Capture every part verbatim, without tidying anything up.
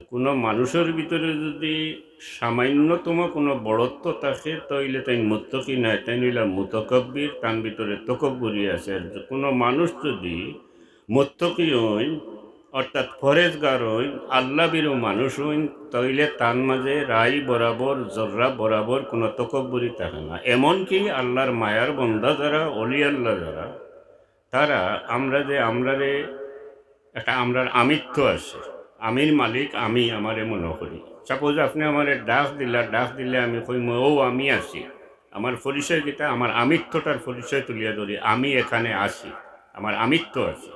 কোনো মানুষর ভিতরে যদি সামান্যতম কোনো বড়ত্ব থাকে, তাইলে তাইন মুত্তাকি নায়, তাইন অইলা মুতাকাব্বির, তান ভিতরে তকব্বুরি আছে। আর কোনো মানুষ যদি মুত্তাকি অইন, অর্থাৎ পরেজগার অইন, আল্লাহ ভীরু মানুষ অইন, তাইলে তান মাঝে রাই বরাবর, জর্রা বরাবর কোনো তকব্বুরি থাকে না। এমনকি আল্লাহর মায়ার বন্দা যারা, অলি আল্লাহ যারা, তারা আমরা যে, আমরারে একটা, আমরার আমিত্ব আছে, আমির মালিক আমি আমারে মনে করি। সাপোজ আপনে আমারে ডাক দিলা, ডাক দিলে আমি কইমু, "ও আমি আছি।" আমার পরিচয় কিতা? আমার আমিত্বটার পরিচয় তুলিয়া ধরি, "আমি এখানে আছি, আমার আমিত্ব আছে।"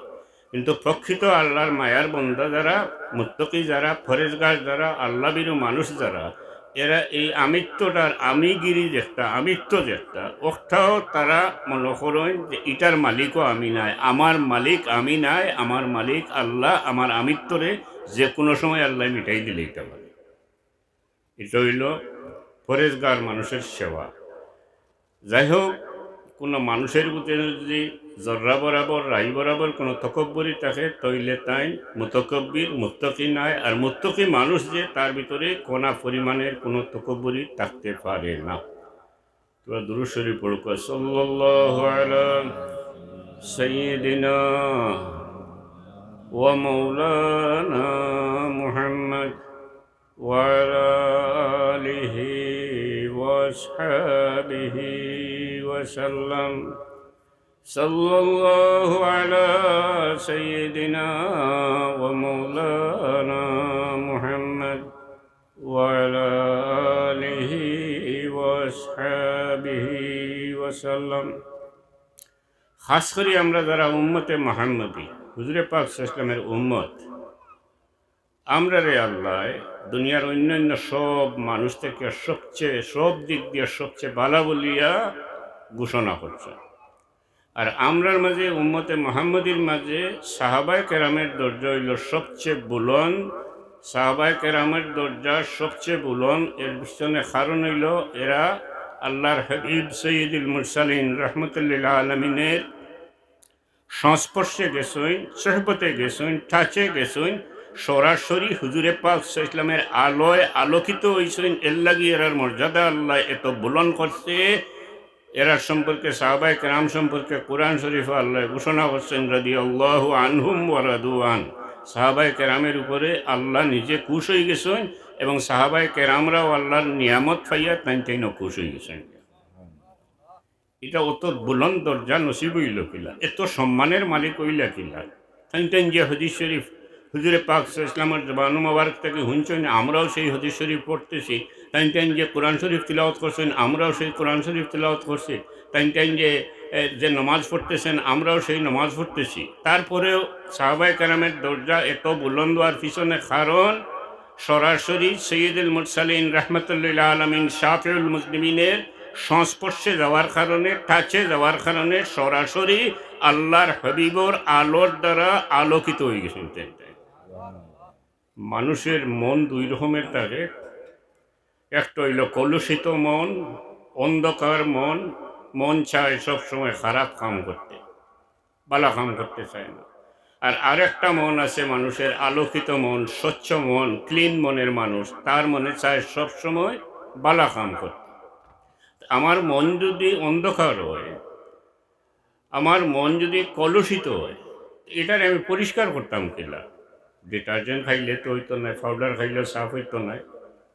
কিন্তু প্রকৃত আল্লাহর মায়ার বন্দা যারা, মুত্তাকি যারা, পরেজগার যারা, আল্লাহ ভীরু মানুষ যারা, এরা এই আমিত্বটার, আমিগিরি যেটা, আমিত্ব যেটা, ওটাও তারা মনে করেন যে ইটার মালিকও আমি নায়, আমার মালিক আমি নায়, আমার মালিক আল্লাহ, আমার আমিত্বরে যে কোনো সময় আল্লাহ মিটাই দিলে ইটা পারে। এটা অইল পরেজগার মানুষের সেবা। যাই হোক, কোনো মানুষের ভিতরে যদি জর্রা বরাবর, রাই বরাবর কোনো তকব্বুরি থাকে, তাইলে তাইন মুতাকাব্বির, মুত্তাকি নায়। আর মুত্তাকি মানুষ যে, তার ভিতরে কণা পরিমাণের কোনো তকব্বুরি থাকতে পারে না। তোমরা দুরূদ শরীফ পড়ো, সাল্লাল্লাহু আলা সাইয়্যিদিনা ওয়া মাওলানা মুহাম্মদ وعلى آله وأصحابه وسلم. صلى الله على سيدنا ومولانا محمد وعلى آله وأصحابه وسلم. খাস করি আমরা যারা উম্মতে মুহাম্মদী, হুজুরে পাক সাল্লাল্লাহু আলাইহি ওয়াসাল্লামের উম্মত, আমরারে আল্লায় দুনিয়ার অন্যান্য সব মানুষ থেকে সবচেয়ে, সব দিক দিয়া সবচেয়ে বালা বলিয়া ঘোষণা করছেন। আর আমরার মাঝে, উম্মতে মুহাম্মদীর মাঝে সাহাবায়ে কেরামের দরজা অইল সবচেয়ে বুলন্দ। সাহাবায়ে কেরামের দরজা সবচেয়ে বুলন্দ, এর পিছনে কারণ অইল এরা আল্লাহর হাবিব সৈয়দুল মুরসালিন রহমতুল্লিল আলমিনের সংস্পর্শে গেছইন, সোহবতে গেছইন, টাচে গেছইন, সরাসরি হুজুরে পাক সাল্লাল্লাহু আলাইহি ওয়াসাল্লামের আলোয় আলোকিত হইছইন। এর লাগি এরার মর্যাদা আল্লাহ এত বুলন্দ করছে। এরার সম্পর্কে, সাহাবায়ে কেরাম সম্পর্কে কোরআন শরীফে আল্লাহ ঘোষণা করছেন, "রাদিয়াল্লাহু আনহুম ওয়া রাদু আন।" সাহাবায়ে কেরামের উপরে আল্লাহ নিজে খুশ হয়ে গেছেন এবং সাহাবায়ে কেরামরাও আল্লাহর নিয়ামত পাইয়া তাইন তাইনও খুশ হয়ে গেছেন। এটা অত বুলন্দ দরজা নসিব হইল কিলা, এত সম্মানের মালিক হইলা কিলা? তাইন তাইন যে হাদিস শরীফ হুজুরে পাক সাল্লাল্লাহু আলাইহি ওয়াসাল্লামের জবান মোবারক থেকে শুনছেন, আমরাও সেই হাদিস শরীফ পড়তেছি। তাইন তাইন যে কোরআন শরীফ তিলাওয়াত করছেন, আমরাও সেই কোরআন শরীফ তিলাওয়াত করছি। তাইন তাইন যে, এ, যে নমাজ পড়তেছেন, আমরাও সেই নমাজ পড়তেছি। তারপরেও সাহাবায়ে কেরামের দরজা এত বুলন্দ হওয়ার পিছনে কারণ সরাসরি সৈয়দুল মুরসালিন রহমতুল্লিল আলমিন শাফিউল মুজনিবিনের সংস্পর্শে যাওয়ার কারণে, টাচে যাওয়ার কারণে সরাসরি আল্লাহর হাবিবর আলোর দ্বারা আলোকিত হয়ে গেছেন। মানুষের মন দুই রকমের থাকে, একটা হইল কলুষিত মন, অন্ধকার মন, মন চায় সবসময় খারাপ কাম করতে, বালা কাম করতে চায় না। আর আরেকটা মন আছে মানুষের, আলোকিত মন, স্বচ্ছ মন, ক্লিন মনের মানুষ, তার মনে চায় সবসময় বালা কাম করতে। আমার মন যদি অন্ধকার হয়, আমার মন যদি কলুষিত হয়, এটারে আমি পরিষ্কার করতাম কিলা? ডিটারজেন্ট খাইলে তো হইতো না, পাউডার খাইলেও সাফ হইতো না,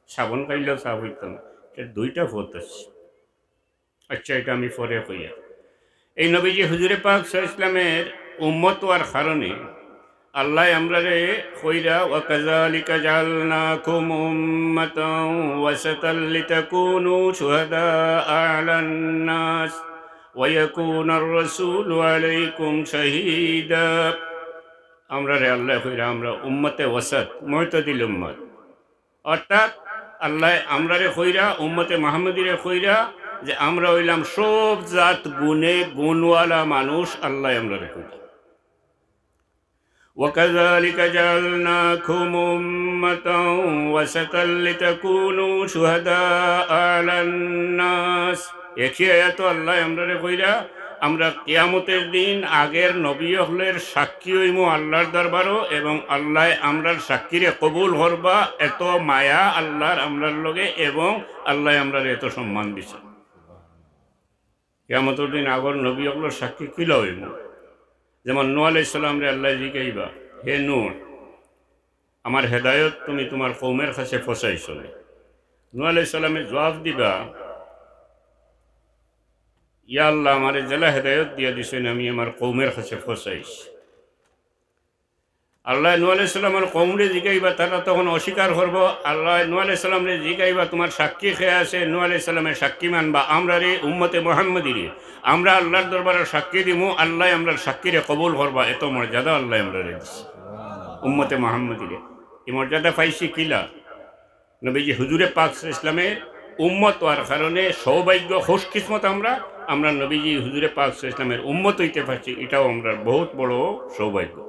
সাবন খাইলেও সাফ হইতো না। এটা দুইটা পথ আছে। আচ্ছা, এটা আমি পরে কইয়া। এই নবীজি হুজুরে পাক সাল্লাল্লাহু আলাইহি ওয়াসাল্লামের উম্মত হওয়ার কারণে আল্লাহ আমরারে কইরা, "ওয়া কাযালিকা জাআলনাকুম উম্মাতাও ওয়াসাতাল লিতাকুনু শুহাদা আলান নাস ওয়া ইয়াকুনার রাসূলু আলাইকুম শাহীদা।" আমরারে আল্লাহ কইরা আমরা উম্মতে ওয়াসাত, মুতাদিল উম্মত। অর্থাৎ আল্লাহ আমরারে কইরা, উম্মতে মুহাম্মদীরে কইরা যে আমরা হইলাম সব জাত গুণে গুণওয়ালা মানুষ, আল্লাহ আমরারে কইরা। "ওয়া কাযালিকা জাআলনাকুম উম্মাতাও ওয়াসাতাল লিতাকুনু শুহাদা আলান নাস।" একই আয়াত আল্লাহ আমরারে কইরা আমরা কিয়ামতের দিন আগের নবী অকলের সাক্ষী অইমু আল্লাহর দরবারো, এবং আল্লায় আমরার সাক্ষীরে কবুল করবা। এত মায়া আল্লাহর আমরার লগে, এবং আল্লায় আমরারে এত সম্মান দিছে। কিয়ামতের দিন আগর নবী অকলর সাক্ষী কিলা অইমু? যেমন নূহ আলাইহিস সালামরে আল্লায় জিগাইবা, "হে নূহ, আমার হেদায়ত তুমি তুমার কওমের কাছে ফছাইছো নি?" নূহ আলাইহিস সালামে জুয়াব দিবা, "ইয়া আল্লাহ, আমারে যেলা হেদায়ত দিয়া দিছইন, আমি আমার কওমের কাছে ফছাইছি।" আল্লায় নূহ আলাইহিস সালামর কওমরে জিগাইবা, তারা তখন অস্বীকার করবো। আল্লায় নূহ আলাইহিস সালামরে জিগাইবা, "তুমার সাক্ষী কে আছে?" নূহ আলাইহিস সালামে সাক্ষী মানবা, "আমরারে, উম্মতে মুহাম্মদীরে, আমরা আল্লাহর দরবারো সাক্ষী দিমু, আল্লায় আমরার সাক্ষীরে কবুল করবা।" এত মর্যাদা আল্লায় আমরারে দিছে। উম্মতে মুহাম্মদীরে ই মর্যাদা পাইছি কিলা? নবীজি হুজুরে পাক সাল্লাল্লাহু আলাইহি ওয়াসাল্লামের উম্মত অওয়ার কারণে সৌভাগ্য, খুশকিসমত আমরা। আমরা নবীজি হুজুরে পাক সাল্লাল্লাহু আলাইহি ওয়াসাল্লামের উম্মত অইতে পারছি, ইটাও আমরার বহুত বড় সৌভাগ্য।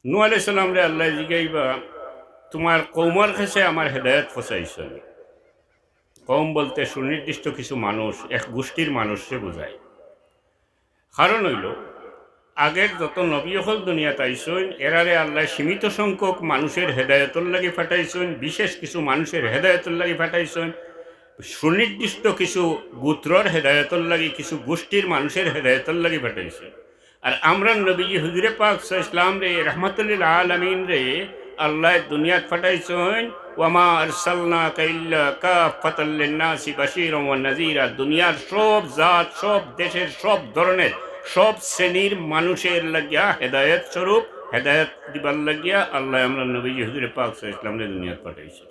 নূহ আলাইহিস সালামরে আল্লায় জিগাইবা, "তুমার কওমর কাছে আমার হেদায়ত ফছাইছো নি?" কওম বলতে সুনির্দিষ্ট কিছু মানুষ, এক গোষ্ঠীর মানুষরে বুঝায়। কারণ অইলো, আগের যত নবী অকল দুনিয়াত আইছইন, এরারে আল্লায় সীমিত সংখ্যক মানুষের হেদায়তর লাগি পাঠাইছইন, বিশেষ কিছু মানুষের হেদায়তর লাগি পাঠাইছইন, সুনির্দিষ্ট কিছু গোত্রর হেদায়তর লাগি, কিছু গোষ্ঠীর মানুষের হেদায়তর লাগি পাঠাইছইন। আর আমরার নবীজি হুজুরে পাক সাল্লাল্লাহু আলাইহি ওয়াসাল্লামরে, রাহমাতুল লিল আলামিনরে, আল্লায় দুনিয়াত পাঠাইছইন, "ওয়ামা আরসালনাকা ইল্লা কাফফাতাল লিন্নাসি বাশীরাও ওয়া নাযীরা।" দুনিয়ার সব জাত, সব দেশের, সব ধরনের, সব শ্রেণীর মানুষের লাগিয়া হেদায়েত স্বরূপ, হেদায়েত দিবার লাগিয়া আল্লায় আমরার নবীজি হুজুরে পাক সাল্লাল্লাহু আলাইহি ওয়াসাল্লামরে দুনিয়াত পাঠাইছইন।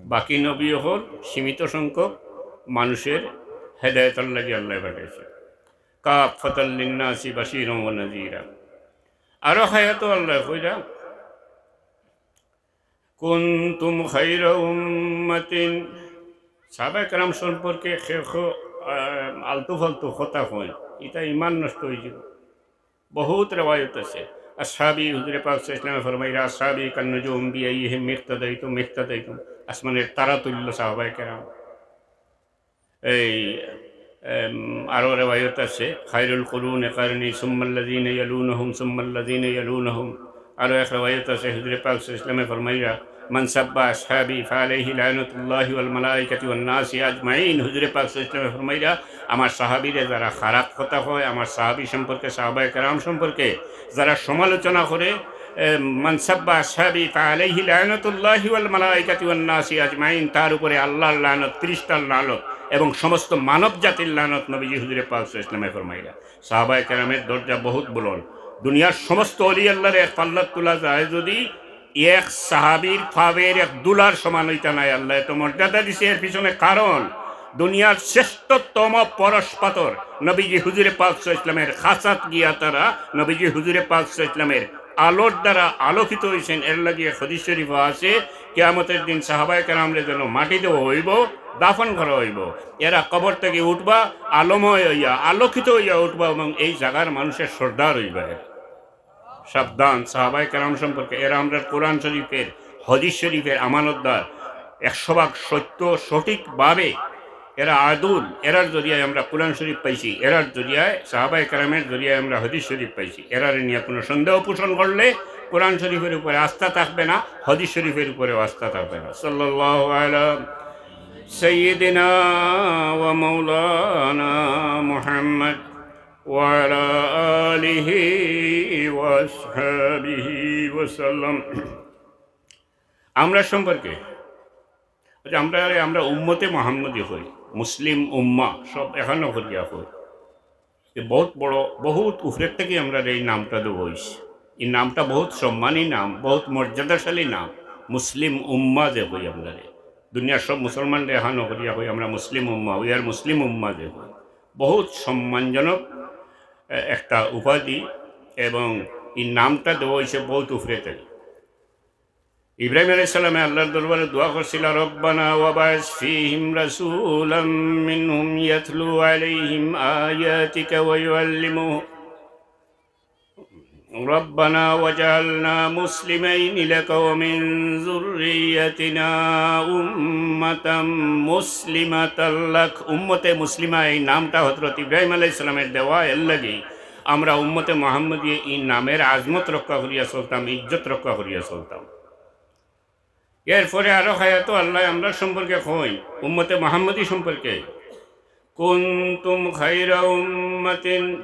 বাকি নবী অকল সীমিত সংখ্যক মানুষের হেদায়েতর লাগি আল্লায় পাঠাইছইন। "কাফফাতাল লিন্নাসি বাশীরাও ওয়া নাযীরা।" আরো আয়াতো আল্লায় কইরা, "কুনতুম খায়রা উম্মাতিন।" সাহাবায়ে কেরাম সম্পর্কে কেউ কেউ, আহ, আলতু ফালতু কথা কয়, ইটা ঈমান নষ্ট অইযিবো। বহুত রেওয়ায়ত আছে। আসহাবি, হুজুরে পাক সাল্লাল্লাহু আলাইহি ওয়াসাল্লামে ফরমাইরা, "আসহাবি কান্নুজুম বিআইয়িহিম ইক্তাদাইতুম ইহতাদাইতুম।" আসমানের তারা তুল্য সাহাবায়ে কেরাম। এই, এম, আরো রেওয়ায়ত আছে, "খায়রুল কুরুনি কারনি সুম্মাল্লাযীনা ইয়ালুনাহুম সুম্মাল্লাযীনা ইয়ালুনাহুম।" আরো এক রেওয়ায়ত আছে, হুজুরে পাক সাল্লাল্লাহু আলাইহি ওয়াসাল্লামে ফরমাইরা, "মান সাব্বা আসহাবি ফাআলাইহি লানাতুল্লাহি ওয়াল মালাইকাতি ওয়ান নাসি আজমাইন।" হুজুরে পাক সাল্লাল্লাহু আলাইহি ওয়াসাল্লামে ফরমাইরা, "আমার সাহাবীরে যারা খারাপ কথা কয়, আমার সাহাবী সম্পর্কে, সাহাবায়ে কেরাম সম্পর্কে যারা সমালোচনা করে, এ, মান সাব্বা আসহাবি ফাআলাইহি লানাতুল্লাহি ওয়াল মালাইকাতি ওয়ান নাসি আজমাইন, তার উপরে আল্লাহর লানত, ফিরিস্তার লানত এবং সমস্ত মানব জাতির লানত।" নবীজি হুজুরে পাক সাল্লাল্লাহু আলাইহি ওয়াসাল্লামে ফরমাইরা। সাহাবায়ে কেরামের দরজা বহুত বুলন্দ। দুনিয়ার সমস্ত অলি আল্লাহরে এক পাল্লাত তুলা যায় যদি, এক সাহাবীর পাওর এক ধুলার সমান অইতা নায়। আল্লায় এত মর্যাদা দিছে এর পিছনে কারণ, দুনিয়ার শ্রেষ্ঠতম পরশ পাথর নবীজি হুজুরে পাক সাল্লাল্লাহু আলাইহি ওয়াসাল্লামের খাসাত গিয়া তারা নবীজি হুজুরে পাক সাল্লাল্লাহু আলাইহি ওয়াসাল্লামের আলোর দ্বারা আলোকিত অইছইন। এর লাগি এক হাদিস শরীফো আছে, কিয়ামতের দিন সাহাবায়ে কেরামরে যেন মাটি দেওয়া অইবো, দাফন করা অইবো। এরা কবর থাকি উঠবা, আলোময় অইয়া, আলোকিত অইয়া উঠবা এবং এই জাগার মানুষের সর্দার অইবা এরা। সাবধান, সাহাবায়ে কেরাম সম্পর্কে, এরা আমরার কোরআন শরীফের, হাদিস শরীফের আমানতদার, একশো ভাগ সত্য, সঠিকভাবে এরা আদুল, এরার জরিয়ায় আমরা কোরআন শরীফ পাইছি, এরার জরিয়ায়, সাহাবায়ে কেরামের জরিয়ায় আমরা হাদিস শরীফ পাইছি। এরারে নিয়া কোনো সন্দেহ পোষণ করলে কোরআন শরীফের উপরে আস্থা থাকবে না, হাদিস শরীফের উপরেও আস্থা থাকবে না। সাল্লাল্লাহু আলা সাইয়্যিদিনা ওয়া মাওলানা মুহাম্মদ ওয়া আলা আলিহি ওয়া আসহাবিহি ওয়া সাল্লাম। আমরা সম্পর্কে, আচ্ছা, আমরা, আমরা উম্মতে মুহাম্মদী কই, মুসলিম উম্মাহ, সব একখানো করিয়া কই। এ বহুত বড়, বহুত উপরের থাকি আমরারে এই নামটা দেওয়া অইছে। এই নামটা বহুত সম্মানী নাম, বহুত মর্যাদাশালী নাম, মুসলিম উম্মাহ যে কই আমরারে। দুনিয়ার সব মুসলমানরে একখানো করিয়া কই আমরা মুসলিম উম্মাহ, we are মুসলিম উম্মাহ যে কই। বহুত সম্মানজনক, এ, একটা উপাধি, এবং এই নামটা দেওয়া অইছে বহুত উপরের থাকি। ইব্রাহিম আলাইহিস সালামে আল্লাহর দরবারে দোয়া করছিলা, "রব্বানা ওয়াবআস ফীহিম রাসূলাম মিনহুম ইয়াতলু আলাইহিম আয়াতিকা ওয়া ইউআল্লিমুহুম, ربنا واجعلنا مسلمين لك ومن ذريتنا أمة مسلمة لك। উম্মতে মুসলিমা এই নামটা হযরত ইব্রাহিম আলাইহিস সালামের দেওয়া, এর লাগি আমরা উম্মতে মুহাম্মদী এই নামের আজমত রক্ষা করিয়া চলতাম, ইজ্জত রক্ষা করিয়া চলতাম। এরপরে আরো আয়াতো আল্লায় আমরা সম্পর্কে কইন, উম্মতে মুহাম্মদী সম্পর্কে, كنتم خير أمة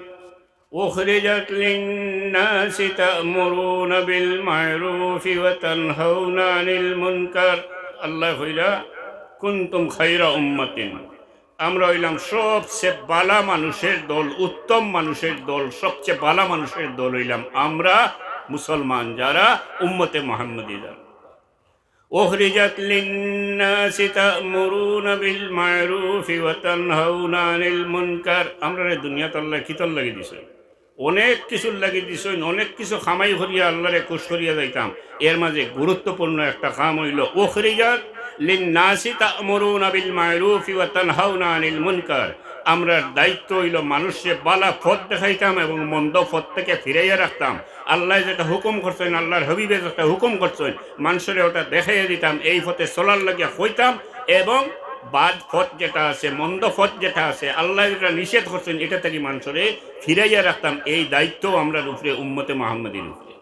أخرجت للناس تأمرون بالمعروف وتنهون عن المنكر। আল্লায় কইরা, كنتم خير أمة, আমরা অইলাম সবচেয়ে বালা মানুষের দল, উত্তম মানুষের দল, সবচেয়ে বালা মানুষের দল অইলাম আমরা মুসলমান, যারা উম্মতে মুহাম্মদী, যারা أخرجت للناس تأمرون بالمعروف وتنهون عن المنكر। আমরারে দুনিয়াত আল্লায় কিতার লাগি দিছইন? অনেক কিছুর লাগি দিছইন, অনেক কিছু কামাই করিয়া আল্লারে খুশ করিয়া যাইতাম। এর মাঝে গুরুত্বপূর্ণ একটা কাম অইলো, أخرجت للناس تأمرون بالمعروف وتنهون عن المنكر। আমরার দায়িত্ব অইলো মানুষরে বালা পথ দেখাইতাম এবং মন্দ পথ থেকে ফিরাইয়া রাখতাম। আল্লায় যেটা হুকুম করছইন, আল্লার হাবিবে যেটা হুকুম করছইন, মানষরে ওটা দেখাইয়া দিতাম, এই পথে চলার লাগিয়া কইতাম, এবং বাদ পথ যেটা আছে, মন্দ পথ যেটা আছে, আল্লায় যেটা নিষেধ করছইন, এটা থাকি মানষরে ফিরাইয়া রাখতাম। এই দায়িত্ব আমরার উপরে উম্মতে মুহাম্মদীর উপরে।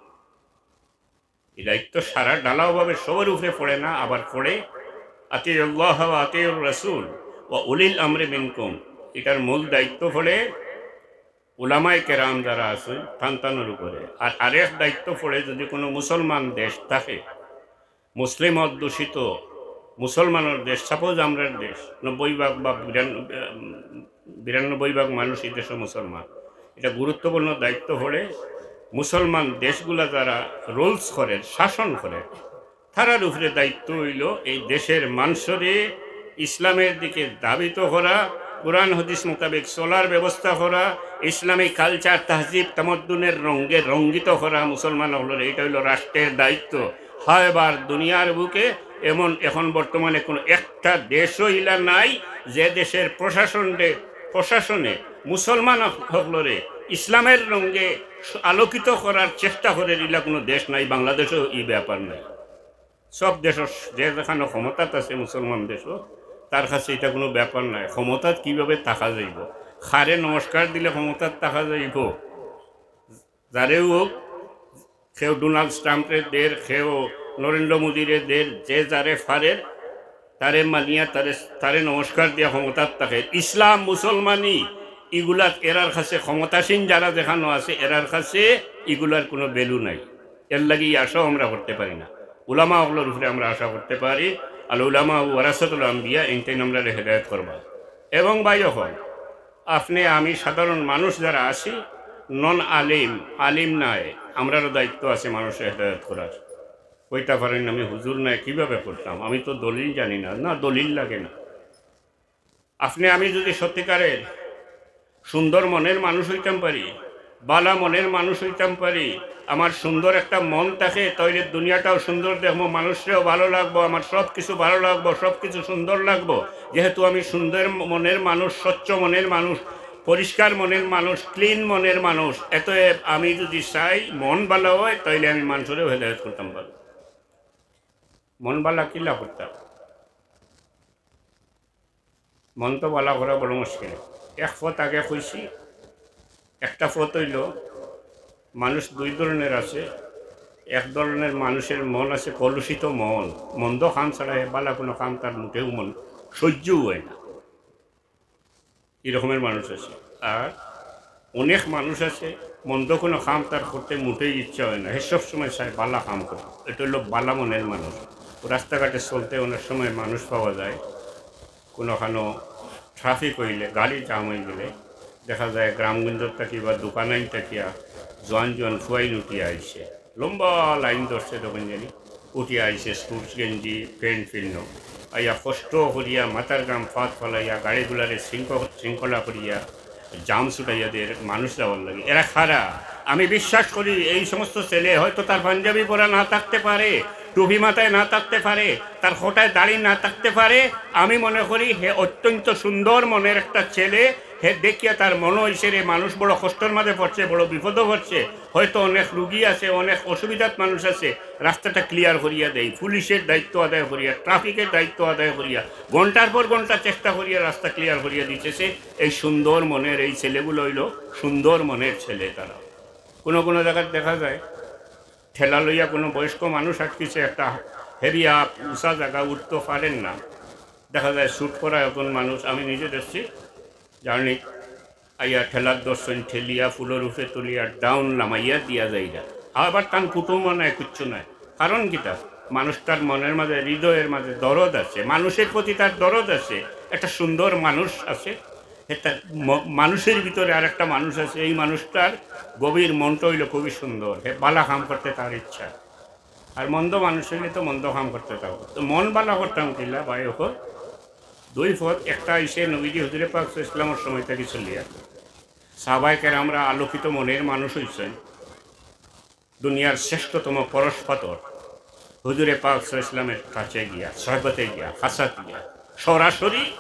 এই দায়িত্ব সারা ঢালাওভাবে সবার উপরে পড়ে না, আবার পড়ে أطيعوا الله وأطيعوا الرسول وأولي الأمر منكم। এটার মূল দায়িত্ব পড়ে উলামায়ে কেরাম যারা আছইন, তান তানর উপরে। আর আরেক দায়িত্ব পড়ে, যদি কোনো মুসলমান দেশ থাকে, মুসলিম অধ্যুষিত মুসলমানর দেশ, suppose আমরার দেশ, নব্বই ভাগ বা বিরান-, বিরানব্বই ভাগ মানুষ এই দেশো মুসলমান, এটা গুরুত্বপূর্ণ দায়িত্ব পড়ে মুসলমান দেশগুলা যারা rules করে, শাসন করে, তারার উপরে দায়িত্ব অইলো এই দেশের মানষরে ইসলামের দিকে ধাবিত করা, কোরআন হাদিস মোতাবেক চলার ব্যবস্থা করা, ইসলামী culture, তাহজিব, তামাদ্দুনের রঙে রঙ্গিত করা মুসলমান অকলরে। এটা অইলো রাষ্ট্রের দায়িত্ব। হয় এবার দুনিয়ার বুকে এমন এখন বর্তমানে কোনো একটা দেশও ইলা নাই যে দেশের প্রশাসনে, প্রশাসনে মুসলমান অকলরে ইসলামের রঙে আলোকিত করার চেষ্টা করের, ইলা কোনো দেশ নাই। বাংলাদেশও ই ব্যাপার নাই। সব দেশর যে যেখানো ক্ষমতাত আছে মুসলমান দেশও, তার কাছে এটা কোনো ব্যাপার নাই। ক্ষমতাত কিভাবে থাকা যাইবো? কারে নমস্কার দিলে ক্ষমতাত থাকা যাইবো? যারে হোক, কেউ ডোনাল্ড ট্রাম্পরে দের, কেউ নরেন্দ্র মোদীরে দের, যে যারে পারের, তারে মানিয়া, তারে, তারে নমস্কার দিয়া ক্ষমতাত থাকে। ইসলাম, মুসলমানি, ইগুলাত এরার কাছে, ক্ষমতাসীন যারা যেখানো আছে, এরার কাছে ইগুলার কোনো value নাই। এর লাগি ই আশাও আমরা করতে পারি না। উলামা অকলর উপরে আমরা আশা করতে পারি, আল উলামা ওয়ারাসাতুল আম্বিয়া, এইনটাইন আমরারে হেদায়েত করবা। এবং ভাই অকল, আপনে আমি সাধারণ মানুষ যারা আছি, নন আলিম, আলিম নায়, আমরারও দায়িত্ব আছে মানুষরে হেদায়েত করার। কইতা পারেন, "আমি হুজুর নায়, কিভাবে করতাম? আমি তো দলিল জানি না।" না, দলিল লাগে না। আপনে আমি যদি সত্যিকারের সুন্দর মনের মানুষ অইতাম পারি, বালা মনের মানুষ অইতাম পারি, আমার সুন্দর একটা মন থাকে, তাইলে দুনিয়াটাও সুন্দর দেখবো, মানুষরেও ভালো লাগবো, আমার সব কিছু ভালো লাগবো, সব কিছু সুন্দর লাগবো। যেহেতু আমি সুন্দর মনের মানুষ, স্বচ্ছ মনের মানুষ, পরিষ্কার মনের মানুষ, clean মনের মানুষ, এতএব আমি যদি চাই মন ভালা হয়, তাইলে আমি মানষরেও হেদায়েত করতাম পারি। মন ভালা কিলা করতাম? মন তো ভালা করা বড় মুশকিল। এক পথ আগে কইছি, একটা পথ অইলো, মানুষ দুই ধরনের আছে। এক ধরনের মানুষের মন আছে কলুষিত মন, মন্দ কাম ছাড়া হে ভালা কোনো কাম তার মোটেও মন সহ্যও হয় না, এই রকমের মানুষ আছে। আর অনেক মানুষ আছে, মন্দ কোনো কাম তার করতে মোটেই ইচ্ছা হয় না, হে সব সময় চায় ভালা কাম করে। এটা অইলো ভালা মনের মানুষ। ও রাস্তাঘাটে চলতে অনেক সময় মানুষ পাওয়া যায়, কোনোখানো traffic অইলে, গাড়ি jam অই গেলে দেখা যায় গ্রামগঞ্জর থাকি বা দোকানাইন থাকিয়া জোয়ান জোয়ান ফুয়াইন উঠিয়া আইছে, লম্বা line ধরছে, তখন জানি উঠিয়া আইছে, suit গেঞ্জি, pant পিন্নো, আইয়া কষ্ট করিয়া মাথার ঘাম পাত ফালাইয়া গাড়িগুলারে শৃঙ্খ-, শৃঙ্খলা করিয়া jam ছুটাইয়া দের মানুষ যাওয়ার লাগি। এরা কারা? আমি বিশ্বাস করি এই সমস্ত ছেলে হয়তো তার পাঞ্জাবি পরা না থাকতে পারে, টুপি মাথায় না থাকতে পারে, তার খোটায় দাড়ি না থাকতে পারে, আমি মনে করি হে অত্যন্ত সুন্দর মনের একটা ছেলে। হে দেখিয়া তার মনে হইছে, রে, মানুষ বড় কষ্টর মাঝে পড়ছে, বড় বিপদও পড়ছে, হয়তো অনেক রুগী আছে, অনেক অসুবিধাত মানুষ আছে, রাস্তাটা ক্লিয়ার করিয়া দেই, পুলিশের দায়িত্ব আদায় করিয়া, ট্রাফিকের দায়িত্ব আদায় করিয়া, ঘন্টার পর ঘন্টা চেষ্টা করিয়া রাস্তা ক্লিয়ার করিয়া দিতেছে। এই সুন্দর মনের এই ছেলেগুলো হইল সুন্দর মনের ছেলে। তারা কোনো কোনো জায়গায় দেখা যায় ঠেলা লইয়া কোনো বয়স্ক মানুষ আটকিছে, একটা হেভি আপ, উঁচা জায়গা, উঠতে পারেন না। দেখা যায় স্যুট পরা এখন মানুষ, আমি নিজে দেখছি, জার্নি আইয়া ঠেলার দর্শন ঠেলিয়া ফুলর উপরে তুলিয়া ডাউন লামাইয়া দিয়া যাইরা। আবার তান কুটুমও নাই, কিচ্ছু নাই। কারণ কিতা? মানুষটার মনের মাঝে, হৃদয়ের মাঝে দরদ আছে, মানুষের প্রতি তার দরদ আছে, একটা সুন্দর মানুষ আছে। এটা ম-, মানুষের ভিতরে আর একটা মানুষ আছে, এই মানুষটার গভীর মনটা হইল খুবই সুন্দর, হে বালা কাম করতে তার ইচ্ছা। আর মন্দ মানুষ হইলে তো মন্দ কাম করতে থাকবো। তো মন বালা করতাম কিলা, ভাই, ওকে দুই পথ। একটা আইসে নবীজি হুজুরে পাক সাল্লাল্লাহু আলাইহি ওয়াসাল্লামের সময় থেকে চলিয়া, সাহাবায়ে কেরামরা আলোকিত মনের মানুষ হইছেন, দুনিয়ার শ্রেষ্ঠতম পরশ পাথর হুজুরে পাক সাল্লাল্লাহু আলাইহি ওয়াসাল্লামের কাছে গিয়া, সহবতে গিয়া, হাসাত গিয়া, সরাসরি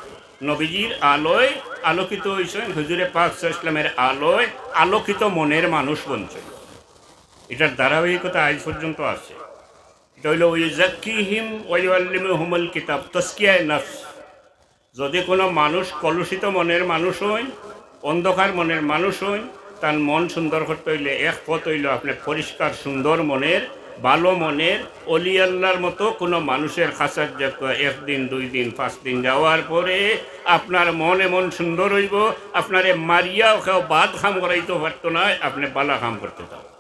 নবীজির আলোয় আলোকিত হইছেন, হুজুরে পাক সাল্লাল্লাহু আলাইহি ওয়াসাল্লামের আলোয় আলোকিত মনের মানুষ বনছেন। এটার ধারাবাহিকতা আজ পর্যন্ত আছে। এটা হইল ওই জাক্কিহিম ওয়াইআল্লিমুহুমুল কিতাব, তজকিয়ায়ে নফস। যদি কোনো মানুষ কলুষিত মনের মানুষ হইন, অন্ধকার মনের মানুষ হইন, তার মন সুন্দর করতে হইলে এক পথ হইল আপনি পরিষ্কার সুন্দর মনের, ভালো মনের, অলি আল্লাহর মতো কোনো মানুষের কাছে যত একদিন, দুই দিন, পাঁচ দিন যাওয়ার পরে আপনার মন এমন সুন্দর হইব, আপনারে মারিয়াও কেউ বাদ কাম করাইতে পারতো না, আপনি বালা কাম করতে থাকবেন।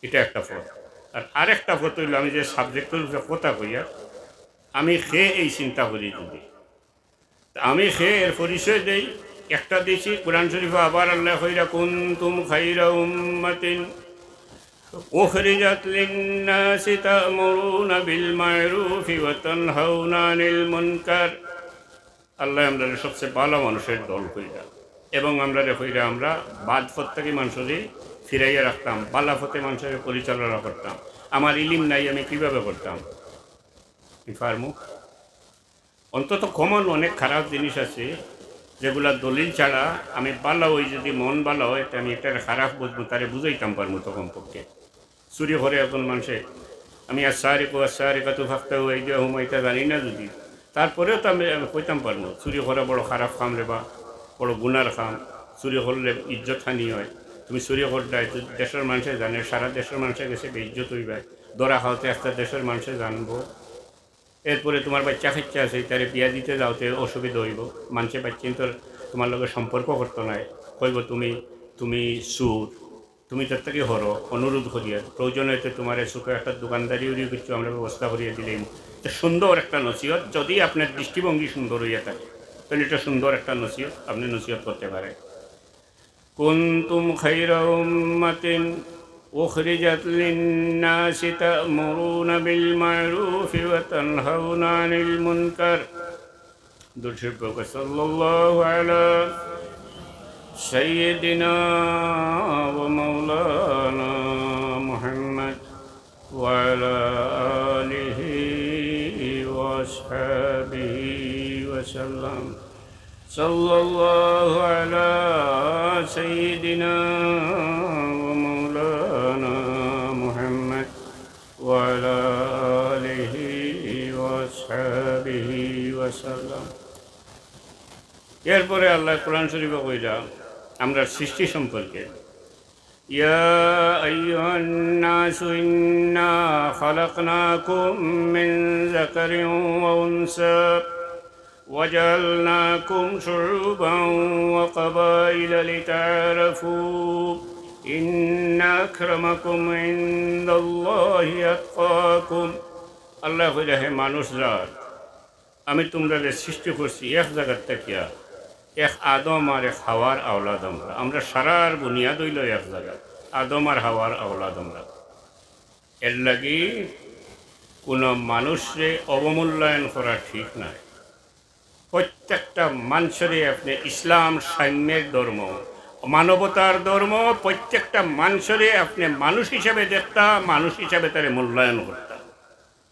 এটা একটা পথ। আর আরেকটা পথ হইল, আমি যে সাবজেক্টের উপরে কথা কইয়া, আমি কে এই চিন্তা করি যদি, তা আমি কে এর পরিচয় দেই। একটা দিছি, কোরআন শরীফে আবার আল্লাহ কইরা, "কুনতুম খায়রা উম্মাতিন উখরিজাত লিন-নাসি তা'মুরুনা বিল-মা'রুফি ওয়া তানহাউনা আনিল-মুনকার।" আল্লাহ আমরারে সবচেয়ে ভালো মানুষের দল কইরা, এবং আমরারে কইরা আমরা বাদ পথ থাকি মানুষরে ফিরাইয়া রাখতাম, ভালা পথে মানুষরে পরিচালনা করতাম। আমার ইলিম নাই, আমি কিভাবে করতাম? আমি পারমু? অন্তত কমন অনেক খারাপ জিনিস আছে, যেগুলা দলিল ছাড়া আমি ভালা হই, যদি মন ভালা হয়, তে আমি একটা খারাপ বুঝবো, তারে বুঝাইতাম পারমু তখন পক্ষে। চুরি করে এখন মানুষে, আমি "আস-সারিকু ওয়াস-সারিকাতু ফাকতাউ আইদিয়াহুমা" এটা জানি না যদি, তারপরেও তো আমি, আমি কইতাম পারমু, চুরি করা বড় খারাপ কাম রে বা, বড় গুনার কাম, চুরি করলে ইজ্জত হানি হয়। তুমি চুরি করলে তো দেশের মানুষে জানে, সারা দেশের মানুষের কাছে বেইজ্জত হইবায়, ধরা খাওয়াতে একটা দেশের মানুষে জানবো। এরপরে তোমার বাচ্চা কাচ্চা আছে, তারে বিয়া দিতে যাওতে অসুবিধা হইব, মানুষে বাচ্চিন্তর তোমার লগে সম্পর্ক করতো নায়, কইব তুমি, তুমি চুর, তুমি তার থাকি হরো, অনুরোধ করিয়া, প্রয়োজন হইতে তোমার ছোটো একটা দোকানদারি উড়ি কিছু আমরা ব্যবস্থা করিয়া দিলাম। তো সুন্দর একটা নসিহত, যদি আপনার দৃষ্টিভঙ্গি সুন্দর হইয়া থাকে, তাহলে এটা সুন্দর একটা নসিহত, আপনি নসিহত করতে পারেন। কুনতুম খায়রা উম্মাতিন উখরিজাত লিন-নাসি তা'মুরুনা বিল-মা'রুফি ওয়া তানহাউনা আনিল-মুনকার। দুরূদ শরীফ পড়ুন, সাল্লাল্লাহু আলা সাইয়্যিদিনা ওয়া মাওলানা মুহাম্মদ ওয়া আলা আলিহি ওয়া আসহাবিহি ওয়া সাল্লাম। সাল্লাল্লাহু আলা সাইয়্যিদিনা ওয়া মাওলানা মুহাম্মদ ওয়া আলা আলিহি ওয়া আসহাবিহি ওয়া সাল্লাম। এরপরে আল্লাহ কোরআন শরীফে কইরা আমরা সৃষ্টি সম্পর্কে, "ইয়া আইয়ুহান নাসু ইন্না খালাকনাকুম মিন যাকারিন ওয়া উনসা ওয়া জাআলনাকুম শুউবান ওয়া কাবাইলা লিতাআরাফু ইন্না আকরামাকুম ইনদাল্লাহি আতকাকুম।" আল্লাহ কইরা, হে মানুষ জাত, আমি তোমরারে সৃষ্টি করছি এক জাগাত থাকিয়া, এক আদম আর এক হাওয়ার আওলাদ আমরা। আমরা সারার বুনিয়াদ হইল এক জাগাত, আদম আর হাওয়ার আওলাদ আমরা। এর লাগি কোনো মানুষরে অবমূল্যায়ন করা ঠিক নয়। প্রত্যেকটা মানুষরে আপনি, ইসলাম সাম্যের ধর্ম, মানবতার ধর্ম, প্রত্যেকটা মানুষরে আপনে মানুষ হিসাবে দেখতা, মানুষ হিসাবে তারে মূল্যায়ন করতা।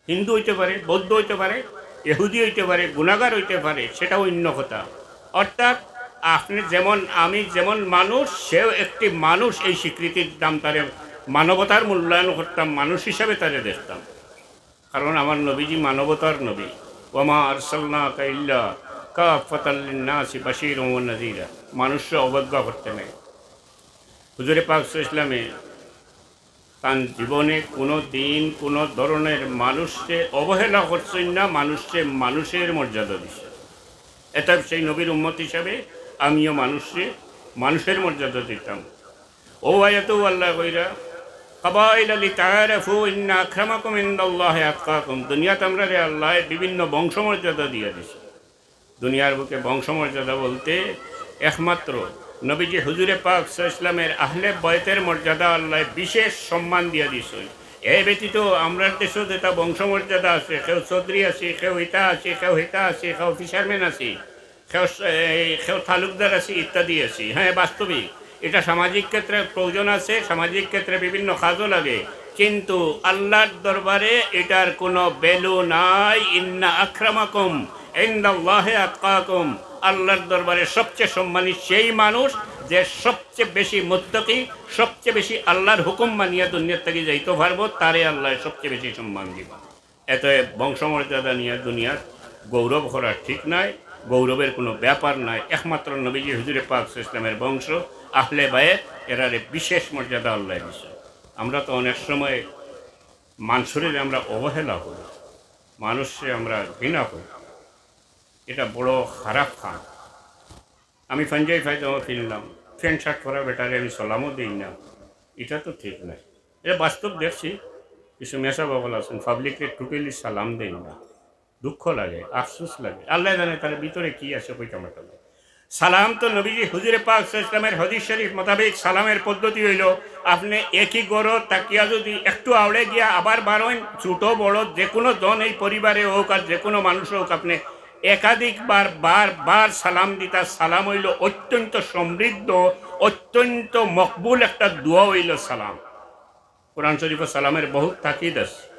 হিন্দু অইতে পারে, বৌদ্ধ অইতে পারে, ইহুদি অইতে পারে, গুনাগার অইতে পারে, সেটা অন্য কথা। অর্থাৎ আপনে যেমন, আমি যেমন মানুষ, সেও একটি মানুষ, এই স্বীকৃতি দিতাম তারে, মানবতার মূল্যায়ন করতাম, মানুষ হিসাবে তারে দেখতাম। কারণ আমার নবীজি মানবতার নবী। ওয়ামা আরসালনাকা ইল্লা কাফফাতাল লিন্নাসি বাশীরাও ওয়া নাযীরা। মানুষরে অবজ্ঞা করতে নাই। হুজুরে পাক সাল্লাল্লাহু আলাইহি ওয়াসাল্লামে তান জীবনে কোনো দিন কোনো ধরনের মানুষরে অবহেলা করছইন না, মানুষরে মানুষের মর্যাদা দিছে। এটা সেই নবীর উম্মত হিসাবে আমিও মানুষরে মানুষের মর্যাদা দিতাম। ও আয়াতও আল্লাহ কইরা, "কাবাইলা লিতাআরাফু ইন্না আকরামাকুম ইনদাল্লাহি আতকাকুম।" দুনিয়াত আমরারে আল্লাহ বিভিন্ন বংশমর্যাদা দিয়া দিছে। দুনিয়ার বুকে বংশমর্যাদা বলতে একমাত্র নবীজি হুজুরে পাক সাল্লাল্লাহু আলাইহি ওয়াসাল্লামের আহলে বয়তের মর্যাদা আল্লাহ বিশেষ সম্মান দিয়া দিছে। এ ব্যতীত আমরার দেশও যেটা বংশমর্যাদা আছে, কেউ চৌধুরী আছে, কেউ ইতা আছে, কেউ হিতা আছে, কেউ ফিশারম্যান আছে, কেউ স-, এই, কেউ তালুকদার আছে, ইত্যাদি আছে। হ্যাঁ, বাস্তবিক এটা সামাজিক ক্ষেত্রে প্রয়োজন আছে, সামাজিক ক্ষেত্রে বিভিন্ন কাজও লাগে, কিন্তু আল্লাহর দরবারে এটার কোনো ভ্যালু নাই। ইন্না আকরামাকুম ইনদাল্লাহি আতকাকুম। আল্লাহর দরবারে সবচেয়ে সম্মানী সেই মানুষ যে সবচেয়ে বেশি মুত্তাকি, সবচেয়ে বেশি আল্লাহর হুকুম মানিয়া দুনিয়ার থাকি যাইতে পারবো, তারে আল্লাহ সবচেয়ে বেশি সম্মান দিবা। এতে বংশমর্যাদা নিয়া দুনিয়াত গৌরব করা ঠিক নাই, গৌরবের কোনো ব্যাপার নাই। একমাত্র নবীজি হুজুরে পাক সাল্লাল্লাহু আলাইহি ওয়াসাল্লামের বংশ, আহলে বায়েত, এরারে বিশেষ মর্যাদা আল্লাহ দিছে। আমরা তো অনেক সময় মানুষরে আমরা অবহেলা করি, মানুষরে আমরা ঘৃণা করি, এটা বড় খারাপ কাম। আমি পাঞ্জাবি পায়জামা ফিরলাম, প্যান্ট শার্ট পরা বেটারে আমি সালামও দেই না, এটা তো ঠিক নাই। এটা বাস্তব দেখছি, কিছু মেসাব অকল আছেন, পাবলিকরে টোটালি সালাম দেই না। দুঃখ লাগে, আফসোস লাগে। আল্লাহ জানে তার ভিতরে কি আছে, কইতাম পারতাম না। সালাম তো নবীজি হুজুরে পাক সাল্লাল্লাহু আলাইহি ওয়াসাল্লামের হাদিস শরীফ মোতাবেক সালামের পদ্ধতি হইল, আপনি একই ঘরো তাকিয়া যদি একটু আওড়ে গিয়া আবার বারোইন, ছোট বড় যে কোনো জন এই পরিবারে হোক আর যে কোনো মানুষ হোক, আপনি একাধিকবার বার বার সালাম দিতা। সালাম হইল অত্যন্ত সমৃদ্ধ, অত্যন্ত মকবুল একটা দোয়া হইল সালাম। কোরআন শরীফে সালামের বহুত তাকিদ আছে।